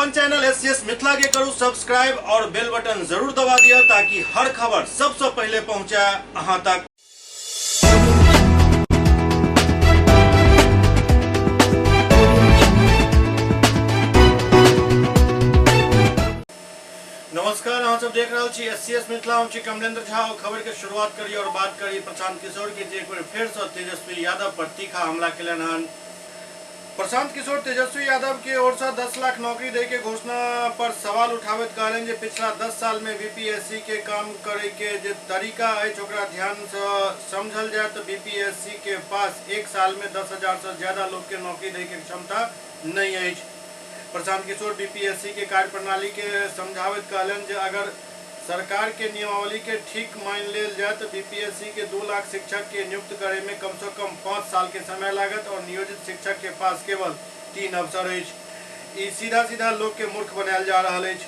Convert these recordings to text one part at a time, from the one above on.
अपन channel SCS Mithila के करू सब्सक्राइब और बेल बटन जरूर दबा दिया ताकि हर खबर सबसे पहले पहुंचे अहां तक। नमस्कार, अहाँ सब देख रहल छी एससीएस मिथिला, हम छी कमलेंद्र झा और खबर के शुरुआत करी और बात करी प्रशांत किशोर के, जे एक बेर फेर से तेजस्वी यादव पर तीखा हमला केलनि हन। प्रशांत किशोर तेजस्वी यादव के ओर से 10 लाख नौकरी दे के घोषणा पर सवाल उठाबैत कहलनि जे पिछला 10 साल में बीपीएससी के काम करे के जे तरीका अछि ओकरा ध्यान से समझल जाए तो बीपीएससी के पास एक साल में 10,000 से ज्यादा लोग के नौकरी दे के क्षमता नहीं अछि। प्रशांत किशोर बीपीएससी के कार्यप्रणाली के समझाबैत कहलनि जे अगर सरकार के नियमावली के ठीक मान लेल जाए तो बीपीएससी के 2 लाख शिक्षक के नियुक्त करे में कम से कम 5 साल के समय लागत और नियोजित शिक्षक के पास केवल 3 अवसर अछि। ई सीधा सीधा लोग के मूर्ख बनायल जा रहल अछि।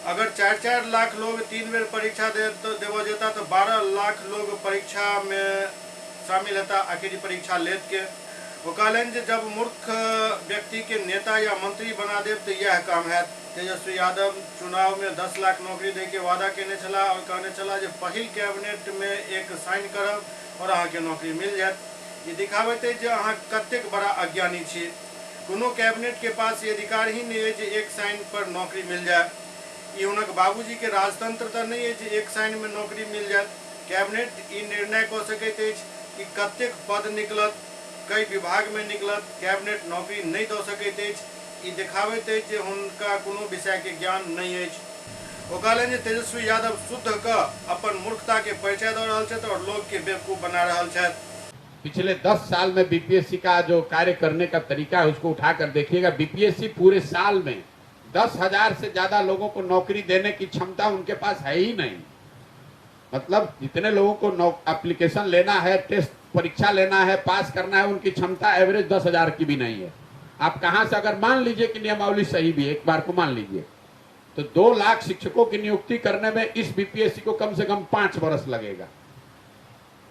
अगर 4-4 लाख लोग 3 बेर परीक्षा देबऽ जेता तो 12 लाख लोग परीक्षा में शामिल हेता, आखिर परीक्षा लेत के। ओ कहलनि जे जब मूर्ख व्यक्ति के नेता या मंत्री बना देब तो यह काम हैत। तेजस्वी यादव चुनाव में 10 लाख नौकरी दे के वादा केने छलाह और कहने छलाह जे पहिल कैबिनेट में एक साइन करब और अहाँ के नौकरी मिल जायत। ई दिखाबैत अछि जे अहाँ कतेक बड़ा अज्ञानी छी। कोनो कैबिनेट के पास ई अधिकार ही नहीं अछि जे एक साइन पर नौकरी मिल जाए। ई हुनक बाबूजी के राजतंत्र तऽ नहीं अछि जे एक साइन में नौकरी मिल जायत। कैबिनेट ई निर्णय कऽ सकैत अछि कि कतेक पद निकलत, कई विभाग में निकलत। कैबिनेट नौकरी नहीं दऽ सकैत अछि। ई देखाबैत अछि जे हुनका कोनो विषय के ज्ञान नहीं अछि। ओ कहलनि जे तेजस्वी यादव शुद्ध कऽ अपन मूर्खता के परिचय दऽ रहल छथि और लोग के बेवकूफ बना रहल छथि। पिछले 10 साल में बीपीएससी का जो कार्य करने का तरीका है उसको उठाकर देखिएगा। बीपीएससी पूरे साल में 10,000 से ज्यादा लोगों को नौकरी देने की क्षमता उनके पास है ही नहीं। मतलब जितने लोगों को एप्लीकेशन लेना है, टेस्ट परीक्षा लेना है, पास करना है, उनकी क्षमता एवरेज 10,000 की भी नहीं है। आप कहां से, अगर मान लीजिए कि नियमावली सही भी है, एक बार को मान लीजिए, तो 2 लाख शिक्षकों की नियुक्ति करने में इस बीपीएससी को कम से कम 5 बरस लगेगा।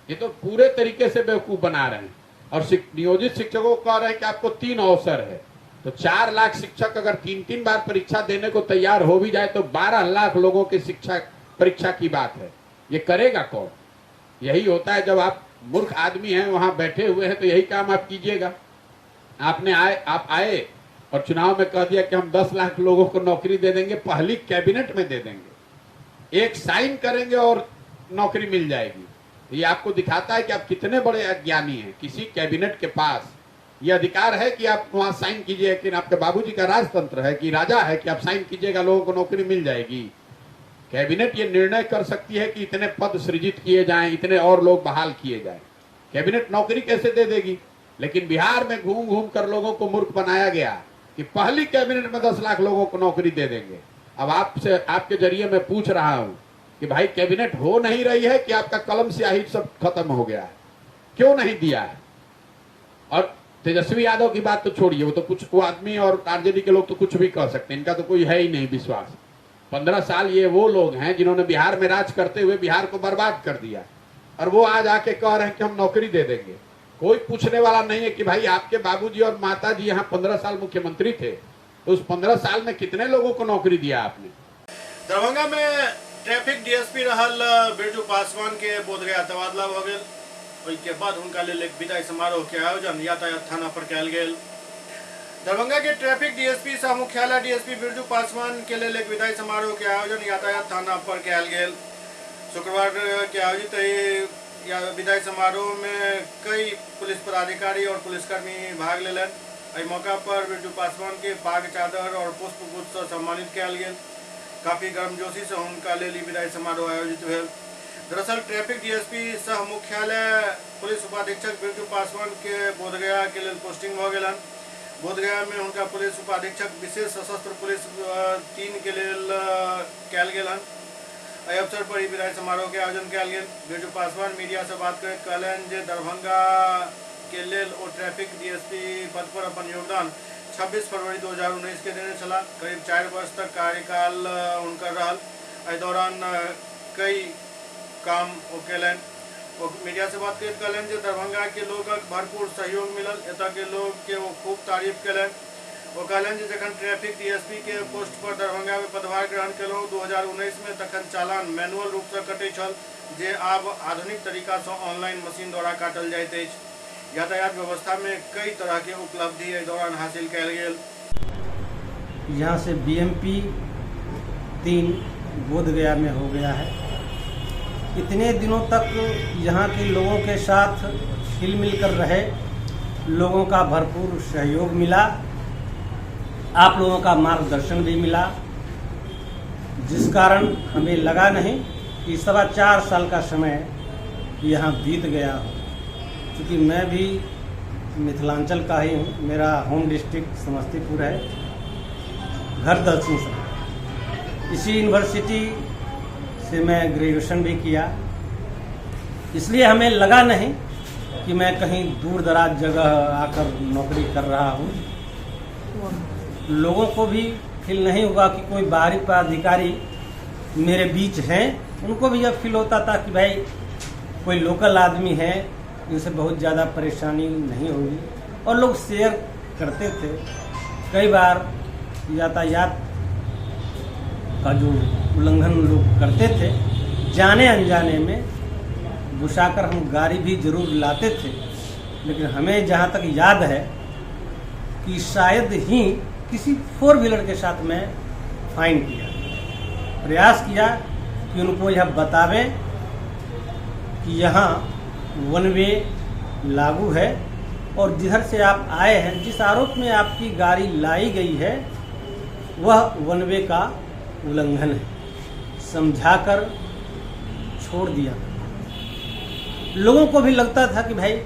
ये तो पूरे तरीके से बेवकूफ बना रहे हैं। और नियोजित शिक्षकों को कह रहे हैं कि आपको 3 अवसर है, तो 4 लाख शिक्षक अगर 3-3 बार परीक्षा देने को तैयार हो भी जाए तो 12 लाख लोगों की शिक्षा परीक्षा की बात है। ये करेगा कौन? यही होता है जब आप मूर्ख आदमी हैं, वहां बैठे हुए हैं, तो यही काम आप कीजिएगा। आप आए और चुनाव में कह दिया कि हम 10 लाख लोगों को नौकरी दे देंगे, पहली कैबिनेट में दे देंगे, एक साइन करेंगे और नौकरी मिल जाएगी। ये आपको दिखाता है कि आप कितने बड़े अज्ञानी हैं। किसी कैबिनेट के पास ये अधिकार है कि आप वहां साइन कीजिए, कि आपके बाबूजी का राजतंत्र है कि राजा है कि आप साइन कीजिएगा लोगों को नौकरी मिल जाएगी। कैबिनेट ये निर्णय कर सकती है कि इतने पद सृजित किए जाएं, इतने और लोग बहाल किए जाएं। कैबिनेट नौकरी कैसे दे देगी? लेकिन बिहार में घूम घूम कर लोगों को मूर्ख बनाया गया कि पहली कैबिनेट में 10 लाख लोगों को नौकरी दे देंगे। अब आपसे, आपके जरिए मैं पूछ रहा हूं कि भाई कैबिनेट हो नहीं रही है कि आपका कलम स्याही सब खत्म हो गया है, क्यों नहीं दिया है? और तेजस्वी यादव की बात तो छोड़िए, वो तो कुछ, वो आदमी और आरजेडी के लोग तो कुछ भी कह सकते हैं, इनका तो कोई है ही नहीं विश्वास। 15 साल ये वो लोग हैं जिन्होंने बिहार में राज करते हुए बिहार को बर्बाद कर दिया, और वो आज आके कह रहे हैं कि हम नौकरी दे देंगे। कोई पूछने वाला नहीं है कि भाई आपके बाबूजी और माताजी यहाँ 15 साल मुख्यमंत्री थे, तो उस 15 साल में कितने लोगों को नौकरी दिया आपने? दरभंगा में ट्रैफिक डीएसपी रहल बिरजू पासवान के बोधगया तबादला भ गेल। ओहिके बाद हुनका लेल एक विदाई समारोह के आयोजन यातायात थाना पर कयल गेल। दरभंगा के ट्रैफिक डीएसपी सह मुख्यालय डीएसपी बिरजू पासवान के लेल एक विदाई समारोह के आयोजन यातायात थाना पर कयल गेल। शुक्रवार के आयोजित विदाई समारोह में कई पुलिस पदाधिकारी और पुलिसकर्मी भाग लेलनि। एहि मौका पर बिरजू पासवान के पाग, चादर और पुष्प गुच्छ से सम्मानित कयल गेल। काफी गर्मजोशी से हुनका लेल ई विदाई समारोह आयोजित भेल। दरअसल ट्रैफिक डीएसपी सह मुख्यालय पुलिस उपाधीक्षक बिरजू पासवान के बोधगया के लेल पोस्टिंग भ गेलनि। बोधगया में हुनका पुलिस उपाधीक्षक विशेष सशस्त्र पुलिस 3 के लेल कयल गेल हन। एहि अवसर पर ई विदाई समारोह के आयोजन कयल गेल। बिरजू पासवान मीडिया से बात करैत कहलनि जे दरभंगा के लेल ओ ट्रैफिक डीएसपी पद पर अपन योगदान 26 फरवरी 2019 के देने छलाह। करीब 4 वर्ष तक कार्यकाल हुनकर रहल। एहि दौरान कई काम ओ केलनि। ओ मीडिया से बात करैत कहलनि जे दरभंगा के लोगक भरपूर सहयोग मिलल। एतऽ के लोग के ओ खूब तारीफ केलनि। ओ कहलनि जे जखन ट्रैफिक डीएसपी के पोस्ट पर दरभंगा में पदभार ग्रहण केलहुँ 2019 में तखन चालान मैनुअल रूप से कटै छल, जे आब आधुनिक तरीका से ऑनलाइन मशीन द्वारा काटल जाइत अछि। यातायात व्यवस्था में कई तरह के उपलब्धि एहि दौरान हासिल कयल गेल। यहाँ से बीएमपी 3 बोधगया में हो गया है। इतने दिनों तक यहाँ के लोगों के साथ हिल मिल कर रहे, लोगों का भरपूर सहयोग मिला, आप लोगों का मार्गदर्शन भी मिला, जिस कारण हमें लगा नहीं कि 4.25 साल का समय यहाँ बीत गया हो। क्योंकि मैं भी मिथिलांचल का ही हूँ, मेरा होम डिस्ट्रिक्ट समस्तीपुर है, घर दलसिंह सर। इसी यूनिवर्सिटी से मैं ग्रेजुएशन भी किया, इसलिए हमें लगा नहीं कि मैं कहीं दूर दराज जगह आकर नौकरी कर रहा हूँ। लोगों को भी फील नहीं हुआ कि कोई बाहरी पदाधिकारी मेरे बीच हैं, उनको भी यह फील होता था कि भाई कोई लोकल आदमी है, इनसे बहुत ज़्यादा परेशानी नहीं होगी, और लोग शेयर करते थे। कई बार यातायात का जो उल्लंघन लोग करते थे, जाने अनजाने में घुसाकर हम गाड़ी भी ज़रूर लाते थे, लेकिन हमें जहाँ तक याद है कि शायद ही किसी 4 व्हीलर के साथ मैं फाइन किया। प्रयास किया कि उनको यह बतावें कि यहाँ वन वे लागू है और जिधर से आप आए हैं, जिस आरोप में आपकी गाड़ी लाई गई है, वह वन वे का उल्लंघन है। समझाकर छोड़ दिया। लोगों को भी लगता था कि भाई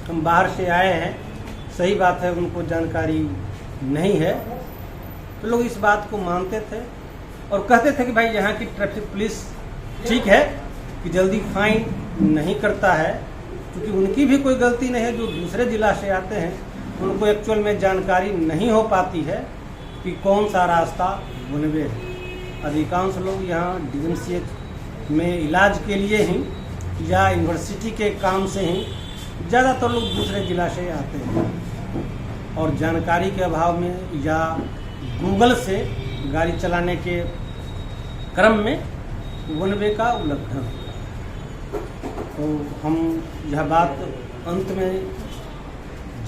हम बाहर से आए हैं, सही बात है, उनको जानकारी नहीं है, तो लोग इस बात को मानते थे और कहते थे कि भाई यहाँ की ट्रैफिक पुलिस ठीक है कि जल्दी फाइन नहीं करता है, क्योंकि उनकी भी कोई गलती नहीं है। जो दूसरे ज़िला से आते हैं उनको एक्चुअल में जानकारी नहीं हो पाती है कि कौन सा रास्ता वन वे है। अधिकांश लोग यहाँ डीएमसीएच में इलाज के लिए ही या यूनिवर्सिटी के काम से ही ज़्यादातर लोग दूसरे ज़िला से आते हैं और जानकारी के अभाव में या गूगल से गाड़ी चलाने के क्रम में वन वे का उल्लंघन होता है। तो हम यह बात अंत में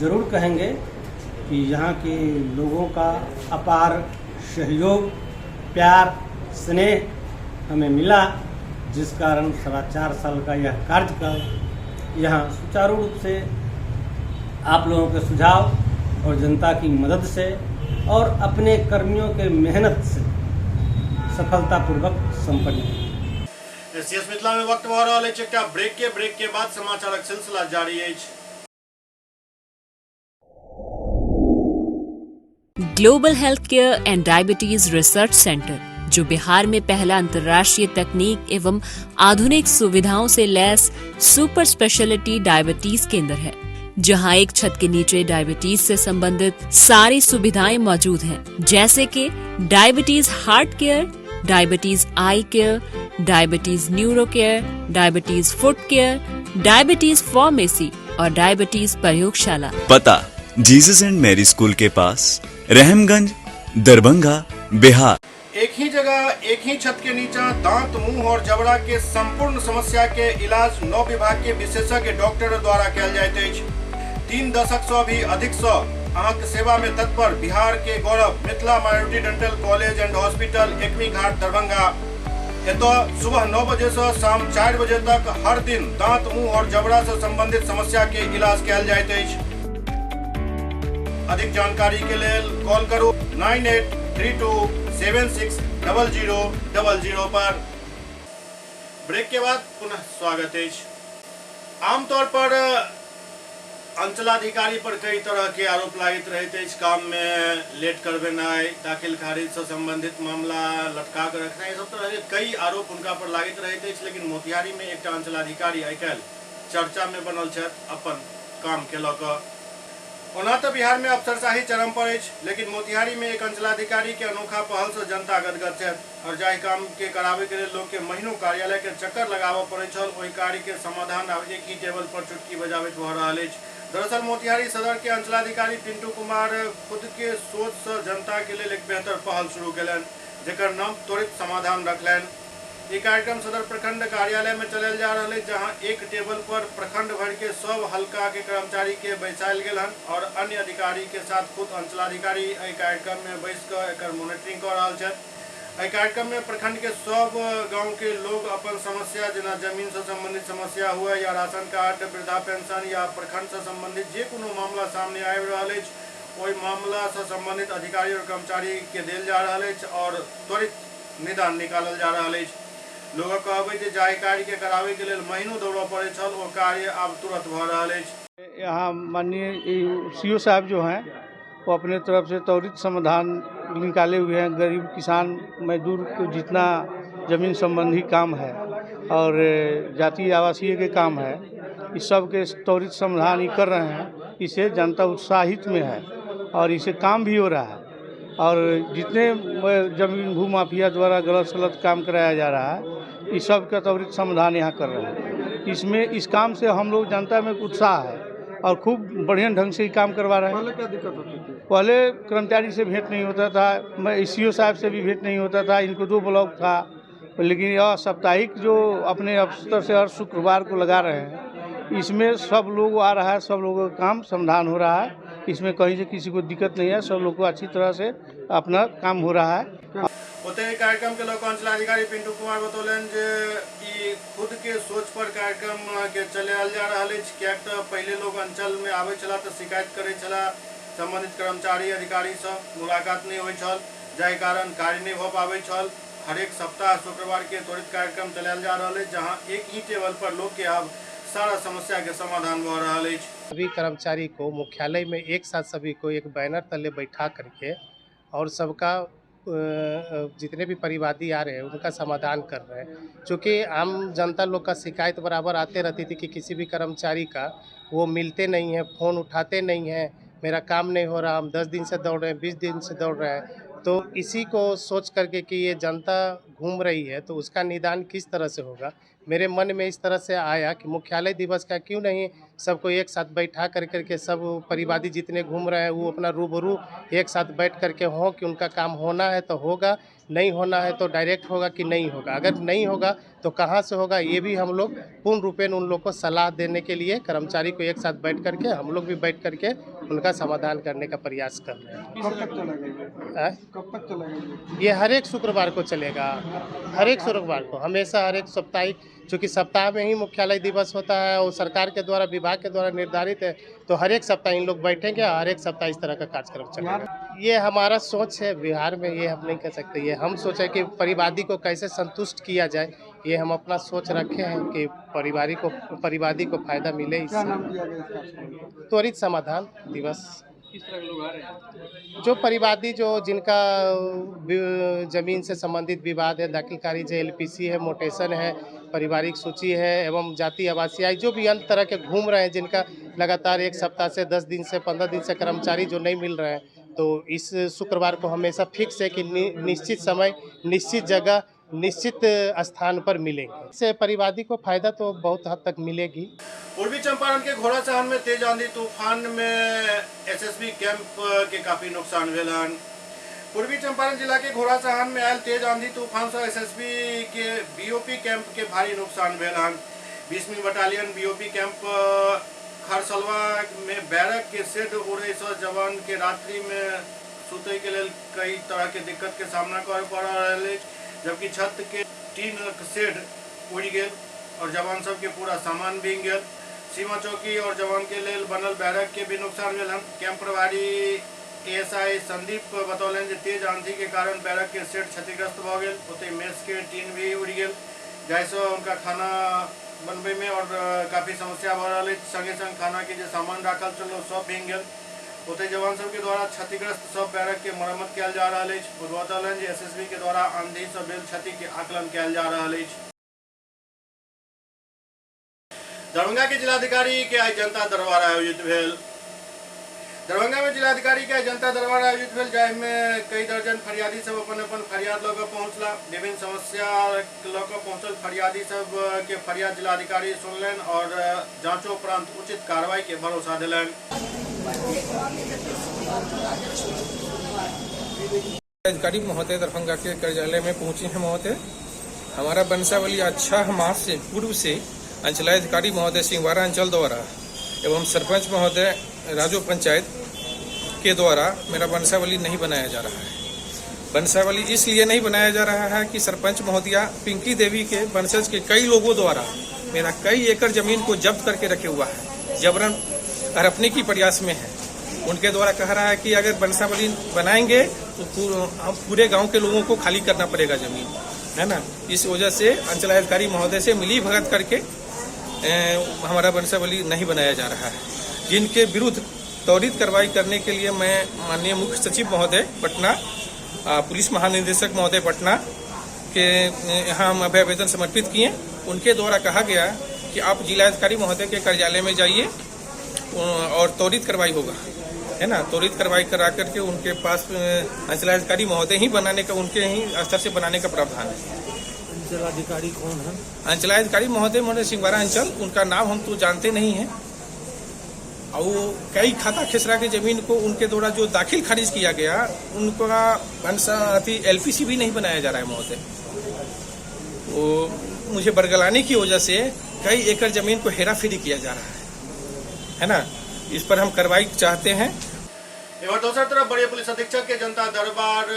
ज़रूर कहेंगे कि यहाँ के लोगों का अपार सहयोग, प्यार, स्नेह हमें मिला, जिस कारण 4.25 साल का यह कार्यकाल यहाँ सुचारू रूप से आप लोगों के सुझाव और जनता की मदद से और अपने कर्मियों के मेहनत से सफलतापूर्वक संपन्न हुआ। एससीएस मिथिला में वक्त भऽ रहल अछि एकटा ब्रेक के बाद समाचारक सिलसिला जारी अछि। Global health care and diabetes research centre, जो बिहार में पहला अंतर्राष्ट्रीय तकनीक एवं आधुनिक सुविधाओं से लैस सुपर स्पेशलिटी डायबिटीज केंद्र है, जहां एक छत के नीचे डायबिटीज से संबंधित सारी सुविधाएं मौजूद हैं, जैसे कि diabetes heart care, diabetes eye care, diabetes neuro care, diabetes foot care, diabetes pharmacy और डायबिटीज प्रयोगशाला। पता जीसस एंड मैरी स्कूल के पास, रहमगंज, दरभंगा, बिहार। एक ही जगह एक ही छत के नीचा दांत, मुंह और जबड़ा के संपूर्ण समस्या के इलाज 9 विभाग के विशेषज्ञ डॉक्टर द्वारा कयल जाइत अछि। 3 दशक से भी अधिक से अहाँके सेवा में तत्पर बिहार के गौरव Mithila minority dental college and hospital, Ekmi Ghat, Darbhanga. एतऽ सुबह 9 बजे से शाम 4 बजे तक हर दिन दांत, मुंह और जबड़ा से संबंधित समस्या के इलाज कयल जाइत अछि। अधिक जानकारी के लेल कॉल करू 9832 760000 पर। ब्रेक के बाद पुनः स्वागत है। आमतौर पर अंचलाधिकारी पर कई तरह के आरोप लागैत रहैत अछि, काम में लेट करबेनाइ, दाखिल खारिज से संबंधित मामला लटका के रखनाइ, सब तरह के कई आरोप हुनका पर लागैत रहैत अछि। लेकिन मोतिहारी में एकटा अंचलाधिकारी आइ काल्हि चर्चा में बनल छथि अपन काम के लऽ कऽ। ओना तऽ बिहार में अफसरशाही चरम पर अछि, लेकिन मोतिहारी में एक अंचलाधिकारी के अनोखा पहल से जनता गदगद छथि और जाहि काम के कराबे के लेल लोग के महीनों कार्यालय के चक्कर लगाबऽ पड़ैत छल, ओहि कार्य के समाधान आब एक ही टेबल पर चुटकी बजाबैत भऽ रहल अछि। दरअसल मोतिहारी सदर के अंचलाधिकारी पिंटू कुमार खुद के सोच से जनता के लेल एक बेहतर पहल शुरू केलनि, जेकर नाम त्वरित समाधान रखलनि। ई कार्यक्रम सदर प्रखंड कार्यालय में चलल जा रहल है, जहां एक टेबल पर प्रखंड भर के सब हल्का के कर्मचारी के बैसायल गेल हन और अन्य अधिकारी के साथ खुद अंचलाधिकारी एहि कार्यक्रम में बैस कऽ एकर मॉनिटरिंग कऽ रहल छथि। एहि कार्यक्रम में प्रखंड के सब गांव के लोग अपन समस्या जेना जमीन से संबंधित समस्या हुए या राशन कार्ड, वृद्धा पेंशन या प्रखंड से संबंधित जे कोनो मामला सामने आबि रहल अछि, ओहि मामला से संबंधित अधिकारी और कर्मचारी के देल जा रहल अछि और त्वरित निदान निकालल जा रहल अछि। लोगक कहबै जे जाहि कार्य के कराबै के लेल महीनों दौड़ऽ पड़ै छल, ओ कार्य आब तुरंत भऽ रहल अछि। यहाँ माननीय सीओ साहब जो हैं वो अपने तरफ से त्वरित समाधान निकाले हुए हैं। गरीब किसान मजदूर को जितना जमीन संबंधी काम है और जाति आवासीय के काम है, इस सब के त्वरित समाधान ही कर रहे हैं। इससे जनता उत्साहित में है और इसे काम भी हो रहा है। और जितने जमीन भू माफिया द्वारा गलत सलत काम कराया जा रहा है, इस सब का त्वरित समाधान यहाँ कर रहे हैं। इसमें इस काम से हम लोग जनता में उत्साह है और खूब बढ़िया ढंग से ही काम करवा रहे हैं। पहले क्या दिक्कत होती थी? पहले कर्मचारी से भेंट नहीं होता था, मैं सीओ साहब से भी भेंट नहीं होता था, इनको 2 ब्लॉक था। लेकिन यह साप्ताहिक जो अपने अफसर से हर शुक्रवार को लगा रहे हैं, इसमें सब लोग आ रहा है, सब लोगों का काम समाधान हो रहा है। इसमें कहीं से किसी को दिक्कत नहीं है, सब लोग को अच्छी तरह से अपना काम हो रहा है। ओतहि कार्यक्रम के लऽ कऽ अंचलाधिकारी पिंटू कुमार बतौलनि जे ई खुद के सोच पर कार्यक्रम के चलायल जा रहल अछि, किएक तऽ पहिले लोग अंचल में आबै छलाह तऽ शिकायत करै छलाह, संबंधित कर्मचारी अधिकारी से मुलाकात नहीं होइ छल, जाहि कारण कार्य नहीं भऽ पाबै छल। हरेक सप्ताह शुक्रवार के त्वरित कार्यक्रम चलायल जा रहल अछि, जहां एक ही टेबल पर लोग के आब सारा समस्या के समाधान भऽ रहल अछि। सभी कर्मचारी को मुख्यालय में एक साथ सभी को एक बैनर तले बैठा करके और सबका जितने भी परिवादी आ रहे हैं उनका समाधान कर रहे हैं। चूँकि आम जनता लोग का शिकायत बराबर आते रहती थी कि किसी भी कर्मचारी का वो मिलते नहीं हैं, फ़ोन उठाते नहीं हैं, मेरा काम नहीं हो रहा, हम 10 दिन से दौड़ रहे हैं, 20 दिन से दौड़ रहे हैं। तो इसी को सोच करके कि ये जनता घूम रही है तो उसका निदान किस तरह से होगा, मेरे मन में इस तरह से आया कि मुख्यालय दिवस का क्यों नहीं सबको एक साथ बैठा कर करके सब परिवादी जितने घूम रहे हैं वो अपना रूबरू एक साथ बैठ करके हों कि उनका काम होना है तो होगा, नहीं होना है तो डायरेक्ट होगा कि नहीं होगा, अगर नहीं होगा तो कहाँ से होगा, ये भी हम लोग पूर्ण रूपेण उन लोग को सलाह देने के लिए कर्मचारी को एक साथ बैठ करके हम लोग भी बैठ करके उनका समाधान करने का प्रयास कर रहे हैं। कब तक चलेगा? कब तक चलेगा? ये हर एक शुक्रवार को चलेगा, हर एक शुक्रवार को, हमेशा हर एक साप्ताहिक, चूँकि सप्ताह में ही मुख्यालय दिवस होता है और सरकार के द्वारा विभाग के द्वारा निर्धारित है, तो हर एक सप्ताह इन लोग बैठेंगे, हर एक सप्ताह इस तरह का कार्यक्रम चलेगा। ये हमारा सोच है, बिहार में ये हम नहीं कह सकते, ये हम सोचे कि परिवादी को कैसे संतुष्ट किया जाए, ये हम अपना सोच रखे हैं कि परिवादी को फायदा मिले। इससे त्वरित समाधान दिवस। किस तरह के लोग आ रहे हैं? जो परिवादी, जो जिनका जमीन से संबंधित विवाद है, दाखिल खारिज है, एलपीसी है, मोटेशन है, पारिवारिक सूची है एवं जाति आवासीय, जो भी अन्य तरह के घूम रहे हैं, जिनका लगातार एक सप्ताह से 10 दिन से 15 दिन से कर्मचारी जो नहीं मिल रहे हैं, तो इस शुक्रवार को हमेशा फिक्स है कि निश्चित समय, निश्चित जगह, निश्चित स्थान पर मिलेंगे। इससे परिवादी को फायदा तो बहुत हद तक मिलेगी। पूर्वी चंपारण के घोड़ासहन में तेज आंधी तूफान में एसएसबी कैंप के काफी नुकसान भेल हन। पूर्वी चंपारण जिला के घोड़ासहन में आयल तेज आंधी तूफान से एसएसबी के बीओपी कैंप के भारी नुकसान भेल हन। 20वीं बटालियन बीओपी कैंप खरसलवा में बैरक के शेड उड़े से जवान के रात्रि में सुते के लेल कई तरह के दिक्कत के सामना करे पड़ रहल अछि, जबकि छत के टीन शेड उड़ गेल और जवान सबके पूरा सामान भींग गेल। सीमा चौकी और जवान के लेल बनल बैरक के भी नुकसान भेल हन। कैंप प्रभारी एएसआई संदीप बतौलनि जे तेज आंधी के कारण बैरक के शेड क्षतिग्रस्त भऽ गेल, ओतहि मेस के टीन भी उड़ि गेल, जाहिसँ हुनका खाना बनबै में और काफी समस्या भऽ रहल अछि। संगे संग खाना के जे सामान राखल छल ओ सब भींग गेल। ओतहि जवान सबके द्वारा क्षतिग्रस्त सब बैरक के मरम्मत कयल जा रहल अछि। ओ बतौलनि जे एसएसबी के द्वारा आंधी सँ भेल क्षति के आकलन कयल जा रहल अछि। दरभंगा के जिलाधिकारी के आई जनता दरबार आयोजित भेल। दरभंगा में जिलाधिकारी के जनता दरबार आयोजित भेल, जाहिमे कई दर्जन फरियादी सब अपन अपन फरियाद लऽ कऽ पहुँचला। विभिन्न समस्या लऽ कऽ पहुँचल फरियादी सब के फरियाद जिलाधिकारी सुनलनि और जांचोपरांत उचित कार्रवाई के भरोसा देलनि। अधिकारी महोदय दरभंगा के कार्यालय में पहुंचे हैं महोदय। हमारा वंशावली 6 माह से पूर्व से अंचलाधिकारी महोदय सिंहवाड़ा अंचल द्वारा एवं सरपंच महोदय राजो पंचायत के द्वारा मेरा वंशावली नहीं बनाया जा रहा है। वंशावली इसलिए नहीं बनाया जा रहा है कि सरपंच महोदया पिंकी देवी के वंशज के कई लोगों द्वारा मेरा कई एकड़ जमीन को जब्त करके रखे हुआ है, जबरन हड़पने की प्रयास में है। उनके द्वारा कह रहा है कि अगर वंशावली बनाएंगे तो हम पूरे गांव के लोगों को खाली करना पड़ेगा जमीन, है ना। इस वजह से अंचलाधिकारी महोदय से मिली भगत करके हमारा वंशावली नहीं बनाया जा रहा है, जिनके विरुद्ध त्वरित कार्रवाई करने के लिए मैं माननीय मुख्य सचिव महोदय पटना, पुलिस महानिदेशक महोदय पटना के यहाँ हम अभय आवेदन समर्पित किए। उनके द्वारा कहा गया कि आप जिलाधिकारी महोदय के कार्यालय में जाइए और त्वरित कार्रवाई होगा, है ना। त्वरित कार्रवाई करा करके उनके पास अंचलाधिकारी महोदय ही बनाने का, उनके ही स्तर से बनाने का प्रावधान है। अंचलाधिकारी कौन है? अंचलाधिकारी महोदय महोदय सिंहवाड़ा अंचल, उनका नाम हम तो जानते नहीं हैं। और वो कई खाता खेसरा के जमीन को उनके द्वारा जो दाखिल खारिज किया गया, उनका अथी एलपीसी भी नहीं बनाया जा रहा है महोदय। वो मुझे बरगलाने की वजह से कई एकड़ जमीन को हेराफेरी किया जा रहा है ना। इस पर हम कार्रवाई चाहते हैं। एवं दोसर तरफ बड़े पुलिस अधीक्षक के जनता दरबार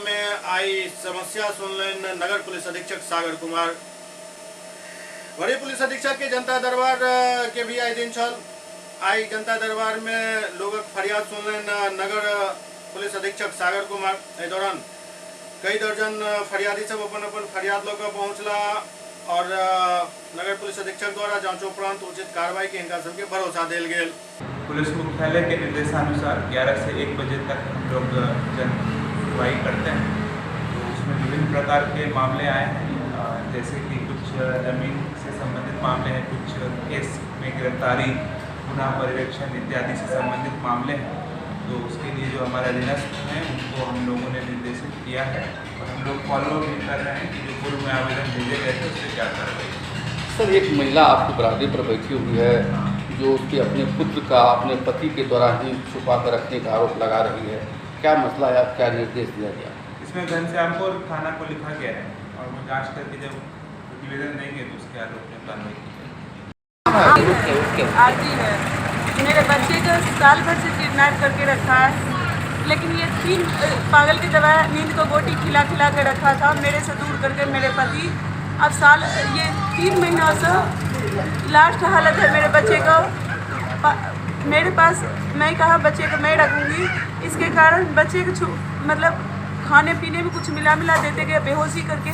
में आई समस्या सुनलनि नगर पुलिस अधीक्षक सागर कुमार। वरीय पुलिस अधीक्षक के जनता दरबार के भी आई दिन छल। आई जनता दरबार में लोगक फरियाद सुनलनि नगर पुलिस अधीक्षक सागर कुमार। एहि दौरान कई दर्जन फरियादी सब अपन अपन फरियाद लऽ कऽ पहुँचला और नगर पुलिस अधीक्षक द्वारा जांचोपरांत उचित कार्रवाई के हिनका सबके भरोसा देल गेल। पुलिस मुख्यालय के निर्देशानुसार 11 से 1 बजे तक हम लोग जन सुनवाई करते हैं। तो उसमें विभिन्न प्रकार के मामले आए हैं, जैसे कि कुछ जमीन से संबंधित मामले हैं, कुछ केस में गिरफ्तारी, पुनः पर्यवेक्षण इत्यादि से संबंधित मामले हैं। तो उसके लिए जो हमारे अधीनस्थ हैं उनको हम लोगों ने निर्देशित किया है और हम लोग फॉलोअप भी कर रहे हैं कि जो पूर्व में आवेदन भेजे गए थे उस पर क्या कार्रवाई। सर, एक महिला आपकी बरामदे पर बैठी हुई है जो उसके अपने पुत्र का अपने पति के द्वारा ही छुपा कर रखने का आरोप लगा रही है। क्या मसला है, क्या निर्देश दिया गया? इसमें घनश्याम को थाना को लिखा गया है और वो जाँच करके जब प्रतिवेदन देंगे तो उसके आरोप में कार्रवाई की जाएगी। आरती है, मेरे बच्चे को साल भर से किडनैप करके रखा है, लेकिन ये 3 पागल की दवा नींद को गोटी खिला खिला के रखा था मेरे से दूर करके मेरे पति। अब साल ये 3 महीना से लास्ट हालत है मेरे बच्चे को। मेरे पास मैं कहा बच्चे को मैं रखूँगी, इसके कारण बच्चे को मतलब खाने पीने में कुछ मिला मिला देते गए, बेहोशी करके।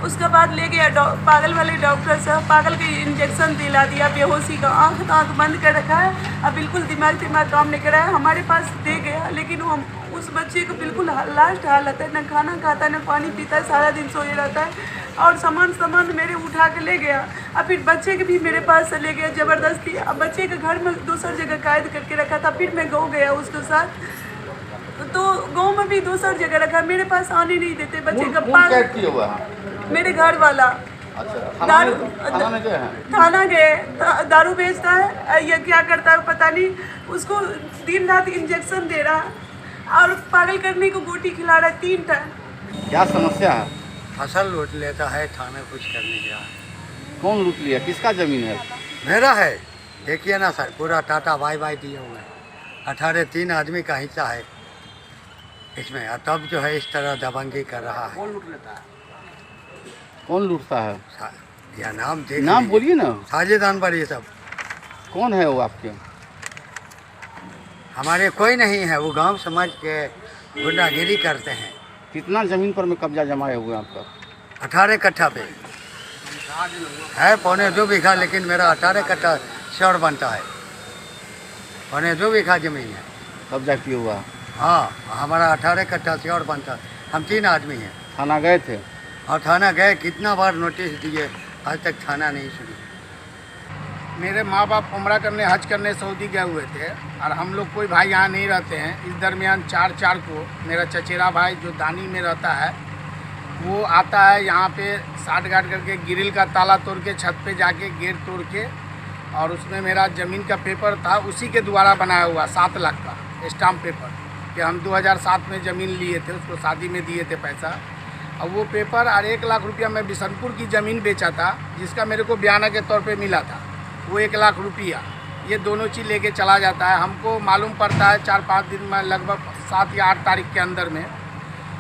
उसके बाद ले गया पागल वाले डॉक्टर से, पागल के इंजेक्शन दिला दिया बेहोशी का। आँख तो आँख बंद कर रखा है, अब बिल्कुल दिमाग दिमाग काम नहीं कर रहा है। हमारे पास दे गया, लेकिन वो उस बच्चे को बिल्कुल लास्ट हालत है, न खाना खाता न पानी पीता है, सारा दिन सोए रहता है। और सामान सामान मेरे उठा के ले गया। अब फिर बच्चे के भी मेरे पास से ले गया ज़बरदस्ती। अब बच्चे के घर में दूसर जगह कैद करके रखा था, फिर मैं गाँव गया उसके साथ, तो गाँव में भी दूसर जगह रखा, मेरे पास आने नहीं देते बच्चे का। हुआ मेरे घर वाला। अच्छा, दारू थाना गए हैं? थाना गए, दारू बेचता है या क्या करता है पता नहीं। उसको दिन रात इंजेक्शन दे रहा है और पागल करने को गोटी खिला रहा है 3 टाइम। क्या समस्या है? फसल लूट लेता है, थाने कुछ कर नहीं रहा है। कौन लूट लिया? किसका जमीन है? मेरा है, देखिए ना सर, पूरा टाटा बाई बाई दिए हुए हैं। 18-3 आदमी का हिस्सा है इसमें, और तब जो है इस तरह दबंगी कर रहा है। कौन लूट लेता है? कौन लूटता है? या नाम देख, नाम बोलिए ना। साजिद अनवर, ये सब। कौन है वो आपके? हमारे कोई नहीं है, वो गांव समाज के गुंडागिरी करते हैं। कितना जमीन पर में कब्जा जमाए हुए आपका? 18 कट्ठा पे है, 1.75 बीघा, लेकिन मेरा 18 कट्ठा शहर बनता है। 1.75 बीघा जमीन है कब्जा किया हुआ। हाँ, हमारा 18 कट्ठा शहर बनता है। हम 3 आदमी हैं। थाना गए थे? और थाना गए, कितना बार नोटिस दिए, आज तक थाना नहीं सुनी। मेरे माँ बाप उम्रा करने, हज करने सऊदी गए हुए थे और हम लोग कोई भाई यहाँ नहीं रहते हैं। इस दरमियान 4/4 को मेरा चचेरा भाई जो दानी में रहता है वो आता है यहाँ पे साठ गाठ करके ग्रिल का ताला तोड़ के छत पे जाके गेट तोड़ के, और उसमें मेरा ज़मीन का पेपर था उसी के द्वारा बनाया हुआ 7 लाख का स्टाम्प पेपर कि हम 2007 में ज़मीन लिए थे, उसको शादी में दिए थे पैसा। और वो पेपर और 1 लाख रुपया मैं बिशनपुर की ज़मीन बेचा था जिसका मेरे को बयाना के तौर पे मिला था, वो 1 लाख रुपया, ये दोनों चीज़ लेके चला जाता है। हमको मालूम पड़ता है 4-5 दिन में, लगभग 7 या 8 तारीख के अंदर में।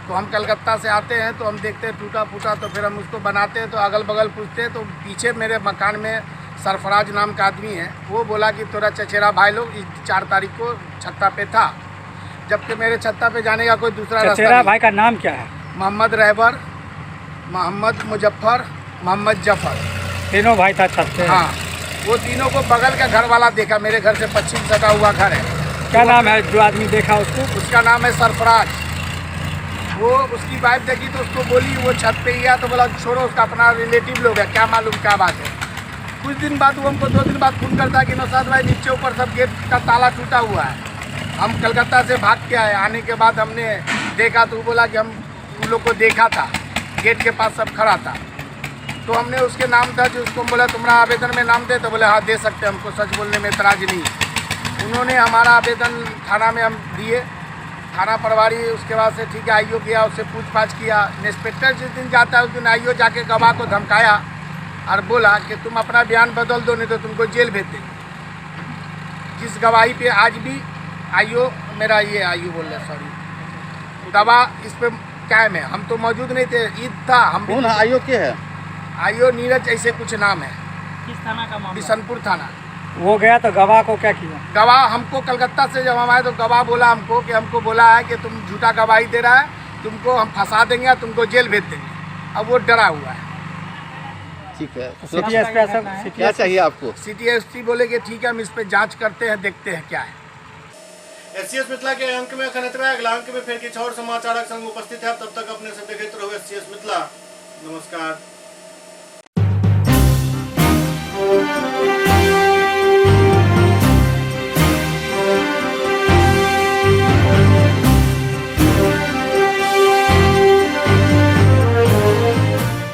तो हम कलकत्ता से आते हैं तो हम देखते हैं टूटा फूटा, तो फिर हम उसको बनाते हैं, तो अगल बगल पूछते हैं तो पीछे मेरे मकान में सरफराज नाम का आदमी है, वो बोला कि तोरा चचेरा भाई लोग इस 4 तारीख को छत्ता पे था, जबकि मेरे छत्ता पे जाने का कोई दूसरा रास्ता। चचेरा भाई का नाम क्या है? मोहम्मद रहबर, मोहम्मद मुजफ्फर, मोहम्मद जफर, तीनों भाई था छत पे। हाँ, वो तीनों को बगल का घर वाला देखा, मेरे घर से पश्चिम सटा हुआ घर है। क्या नाम है जो आदमी देखा उसको? उसका नाम है सरफराज। वो उसकी वाइफ देखी तो उसको बोली, वो छत पे ही आया तो बोला छोड़ो, उसका अपना रिलेटिव लोग है, क्या मालूम क्या बात है। कुछ दिन बाद वो हमको 2 दिन बाद फोन करता है कि नौशाद भाई नीचे ऊपर सब गेट का ताला टूटा हुआ है, हम कलकत्ता से भाग के आए। आने के बाद हमने देखा तो वो बोला कि हम उन लोग को देखा था, गेट के पास सब खड़ा था। तो हमने उसके नाम दर्ज, उसको बोला तुम्हारा आवेदन में नाम दे, तो बोले हाँ दे सकते हैं, हमको सच बोलने में एतराज़ नहीं है। उन्होंने हमारा आवेदन थाना में हम दिए, थाना प्रभारी उसके बाद से ठीक है आईओ गया, उससे पूछताछ किया। इंस्पेक्टर जिस दिन जाता है उस दिन आईओ जाके गवाह को धमकाया और बोला कि तुम अपना बयान बदल दो नहीं तो तुमको जेल भेज देंगे। जिस गवाही पे आज भी आईओ, मेरा ये आईओ बोल रहा सॉरी, गवाह इस पर कायम है, हम तो मौजूद नहीं थे, ईद था। हम कौन आईओ के है? आईओ नीरज ऐसे कुछ नाम है। किस थाना का मामला? बिशनपुर थाना। वो गया तो गवाह को क्या किया? गवाह हमको कलकत्ता से जब हम आए तो गवाह बोला हमको कि हमको बोला है कि तुम झूठा गवाही दे रहा है, तुमको हम फंसा देंगे और तुमको जेल भेज देंगे। अब वो डरा हुआ है। ठीक है, सिटी एसपी क्या चाहिए आपको? सिटी एसपी बोले कि ठीक है हम इस पे जांच करते हैं, देखते हैं क्या है। एससीएस मिथिला के अंक में अखन एतबे, अगला अंक में फिर किछु और समाचारक संग उपस्थित है। तब तक अपने सब देखैत रहू एससीएस मिथिला। नमस्कार।